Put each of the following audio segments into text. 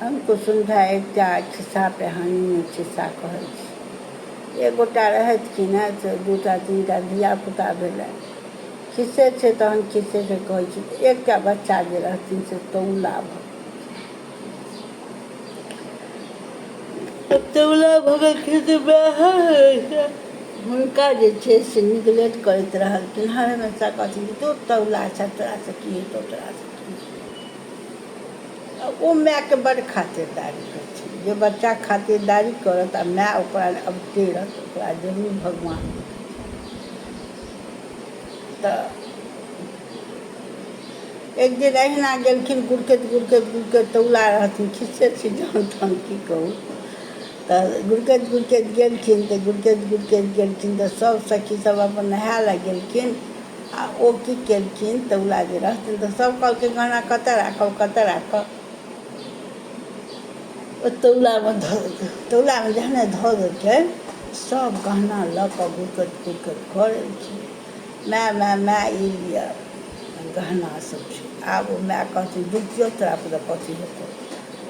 हम कुसुम झा एकटा खिस्सा पिहानीमे खिस्सा कहै छी। एक गोटा रहथि कि ने से दूटा तीनटा धियापुता भेलनि। खिस्से छै तहन खिस्सेके कहै छी। एकटा बच्चा जे रहथिन से तौला भऽ गेलखिन। तौला भऽ गेलखिन तऽ हुनका जे छै से निगलेक्ट करैत रहलखिन। हर हमेशा कहथिन जे तोँ तौला छह तोरासँ की हेतौ तोरासँ की हेतौ। ओ मायके बड्ड खातिरदारी करथिन। जे बच्चा खातिरदारी करत आ माय ओकरा अवटेरत ओकरा जरूर भगवान देखथिन। तऽ एक दिन अहिना गेलखिन गुड़कैत गुड़कैत गुड़कैत तौला रहथिन खिस्से छी जहन तहन की कहू। तऽ गुड़कैत गुड़कैत गेलखिन तऽ गुड़कैत गुड़कैत गेलखिन तऽ सभ सखी सभ अपन नहाय लए गेलखिन आ ओ की केलखिन तौला जे रहथिन तऽ सभ कहलकै गहना कतऽ राखब कतऽ राखब। ओ तौलामे धऽ देलकै। तौलामे जहने धऽ देलकै सभ गहना लऽ कऽ गुड़कैत गुड़कैत घर एलखिन। माय माय माय ई लिअ गहना सब छै। आब ओ माय कहथिन रुकि जो तोरा पुते कथी हेतौ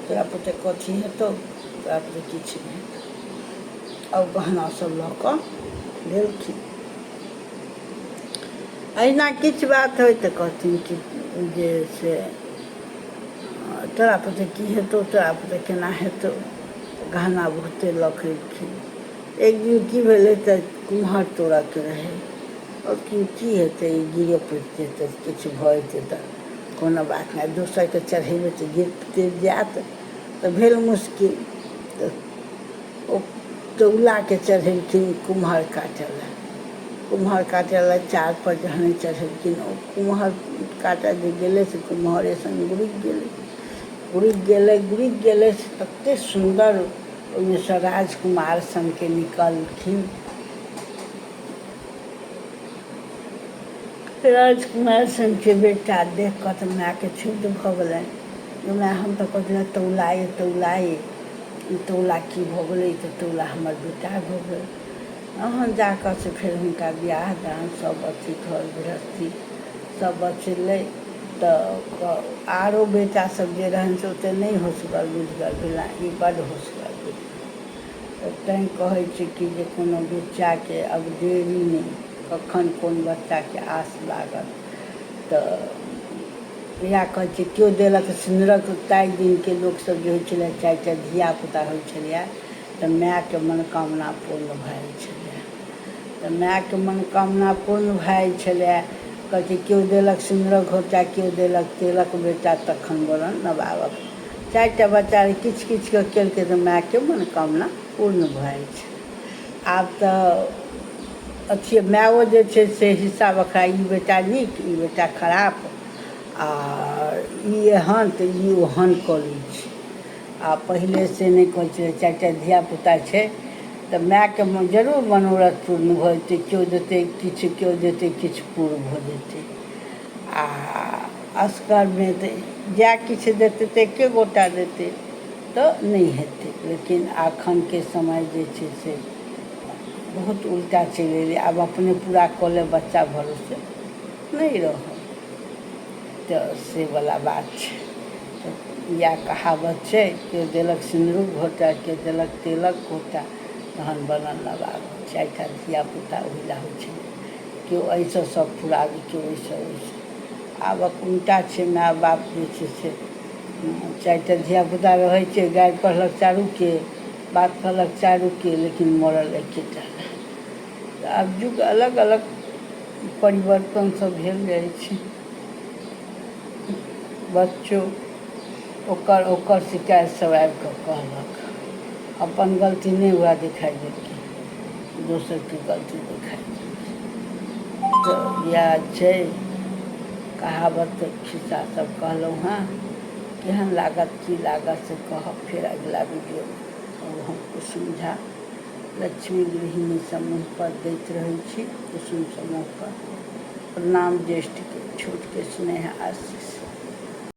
तोरा पुते कथी हेतौ तोरा पुते किछु नहि हेतौ। आ ओ गहना सब लऽ कऽ गेलखिन। अहिना किछु बात होइ तऽ कहथिन कि जे से तोरा पुते की हेतौ तोरा पुते केना हेतौ। गहना बहुते लऽ कऽ एलखिन। एक दिन की भेलै तऽ कुम्हर तोड़ऽके रहै। कहलखिन की हेतै ई गिरे पड़ि जेतै किछु भऽ जेतै तऽ कोनो बात नहि दोसरके चढ़ेबै तऽ गिर तिर जायत तऽ भेल मुश्किल। तऽ ओ तौलाके चढ़ेलखिन कुम्हर काटय लए। कुम्हर काटय लए चारपर जहने चढ़ेलखिन ओ कुम्हर काटय जे गेलै से कुम्हरे सङ्ग गुड़कि गेलै। गुड़कि गेलै गुड़कि गेलै से ततेक सुन्दर ओहिमेसँ राजकुमार सनके निकलखिन। राजकुमार सनके बेटा देख कऽ तऽ मायके क्षुब्ध भऽ गेलनि जे माय हम तऽ कहै तौला अइ तौला अइ ई तौला की भऽ गेलै ई तऽ तौला हमर बेटा भऽ गेल। तहन जा कऽ से फेर हुनका बियाह दान सब अथी घर गृहस्थी सब बचलै तऽ आरो बेटा सब जे रहनि से ओते नहि होशगर बुझगर भेला ई बड्ड होशगर बुझगर। तऽ तैँ कहै छै कि जे कोनो बच्चाके आब देरी नहि कखन कोन बच्चाके आस लागत। तऽ इएह कहै छै केओ देलक सिन्दूरक ताहि दिनके लोकसभ जे होइ छलै चारिटा धियापुता होइ छलैए तऽ मायके मनोकामना पूर्ण भऽ जाइ छलैए। तऽ मायके मनोकामना पूर्ण भऽ जाइ छलैए। कहै छै केओ देलक सिन्दूरक घोँटा केओ देलक तेलक बेटा तखन बनल नवाबक। चारिटा बच्चा रहै किछु किछु कऽ केलकै तऽ मायके मनोकामना पूर्ण भऽ जाइ छै। आब तऽ अथिए मायो जे छै से हिस्सा बखरा ई बेटा नीक ई बेटा खराप आ ई एहन तऽ ई ओहन कऽ लै छै। आ पहिले से नहि कहै छलै चारिटा धियापुता छै तऽ मायके जरूर मनोरथ पूर्ण भऽ जेतै केओ देतै किछु केओ देतै किछु पूर्ण भऽ जेतै। आ असगरमे तऽ जएह किछु देतै तऽ एके गोटा देतै तऽ नहि हेतै। लेकिन एखनके समय जे छै से बहुत उल्टा चलि एलै। आब अपने पूरा कऽ लेब बच्चा भरोसे नहि रहल तऽ से वला बात छै। तऽ इएह कहावत छै केओ देलक सिन्दूरक घोँटा केओ देलक तेलक घोँटा तहन बनल नवाब। चारिटा धियापुता ओहि लए होइ छलै केओ एहिसँ शौक पुराबी केओ ओहिसँ ओहिसँ। आबक उल्टा छै माय बाप जे छै से चारिटा धियापुता रहै छै गारि पढ़लक चारूके बात कहलक चारूके लेकिन मरल एकेटा लए। तऽ आब युग अलग अलग परिवर्तन सब भेल जाइ छै। बच्चो ओकर ओकर शिकायत सब आबि कऽ कहलक अपन गलती नहि हुए देखाइ देलकै दोसरके गलती देखाइ देलकै। तऽ इएह छै कहावत खिस्सा सब कहलहुँ हँ। केहन लागत की लागत से कहब फेर अगिला वीडियोमे। आओर हम कुसुम झा लक्ष्मी गृहिणी समूह पर दैत रहै छी कुसुम समूह पर। प्रणाम ज्येष्ठके छोटके स्नेह आशीष।